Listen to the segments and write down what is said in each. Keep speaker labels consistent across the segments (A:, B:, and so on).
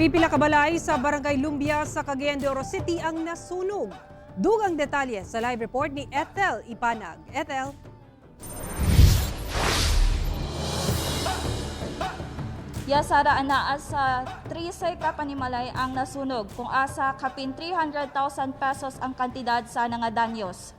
A: Pipila ka balay sa Barangay Lumbia sa Cagayan de Oro City ang nasunog. Dugang detalye sa live report ni Ethel Ipanag. Ethel?
B: Ya, Sara, anaa sa 13 ka panimalay ang nasunog kung asa kapin 300,000 pesos ang kantidad sa nangadaanyos.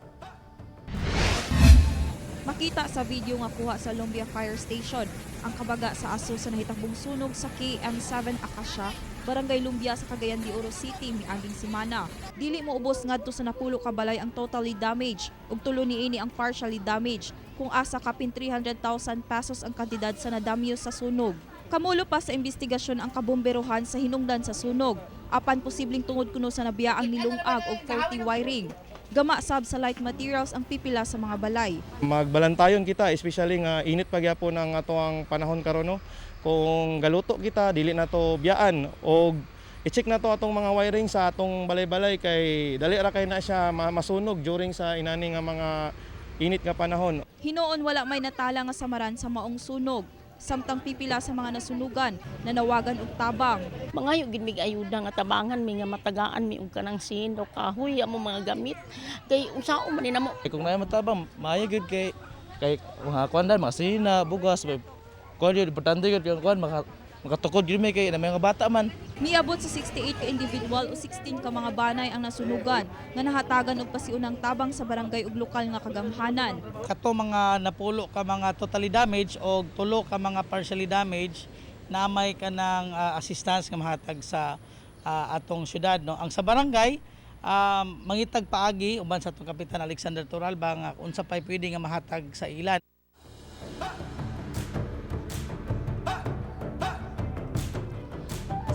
C: Makita sa video nga kuha sa Lumbia Fire Station ang kabaga sa aso sa nahitakbong sunog sa KM7 Acacia, Barangay Lumbia sa Cagayan de Oro City miaging semana. Dili mo ubos ngadto sa 10 ka balay ang totally damage ug tulo niini ang partially damage kung asa kapin 300,000 pesos ang kantidad sa nadamyo sa sunog. Kamulo pa sa investigasyon ang kabomberohan sa hinungdan sa sunog. Apan posibleng tungod kuno sa nabiyaang nilungag og faulty wiring. Gama sab sa light materials ang pipila sa mga balay.
D: Magbalantayon kita, especially nga init pa gyapon ang atoang panahon karon, no. Kung galuto kita, dili na to biyaan og i-check na to atong mga wiring sa atong balay-balay kay dali ra kay na siya masunog during sa inani nga mga init nga panahon.
C: Hinuon wala may natala nga samaran sa maong sunog. Samtang pipila sa mga nasunugan, nanawagan og tabang.
E: Mangayo gid mig ayuda nga tabangan mi nga matagaan mi og kanang sendo kahoy amo mga gamit kay unsaon man ni namo.
F: Kung naa matabang, maayo gyud kay kay mga kuan dan, mga sina, bugas, may kuan yun, importante gyud kay kuan makatukod gyud may kay na may mga bata man.
C: Miabot sa 68 ka individual o 16 ka mga banay ang nasunugan nga nahatagan og pasiunang tabang sa barangay ug lokal nga kagamhanan.
G: Kato mga 10 ka mga totally damage o 3 ka mga partially damage na may kanang assistance nga mahatag sa atong syudad, no. Ang sa barangay mangitag paagi uban sa atong Kapitan Alexander Toralba nga unsa pay pwede nga mahatag sa ilan.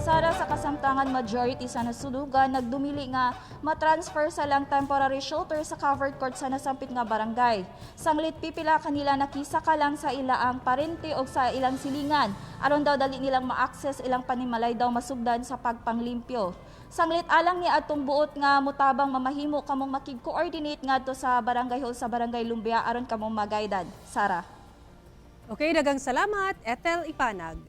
B: Sara, sa kasamtangan majority sa nasunugan nagdumili nga matransfer sa lang temporary shelter sa covered court sa nasampit nga barangay. Sanglit pipila kanila nakisa ka lang sa ilaang parente o sa ilang silingan aron daw dali nilang ma-access ilang panimalay daw masugdan sa pagpanglimpyo. Sanglit alang ni atong buot nga mutabang, mamahimo kamong makig-coordinate ngadto sa barangay hall sa Barangay Lumbia aron kamong magaidan. Sara.
A: Okay, dagang salamat, Ethel Ipanag.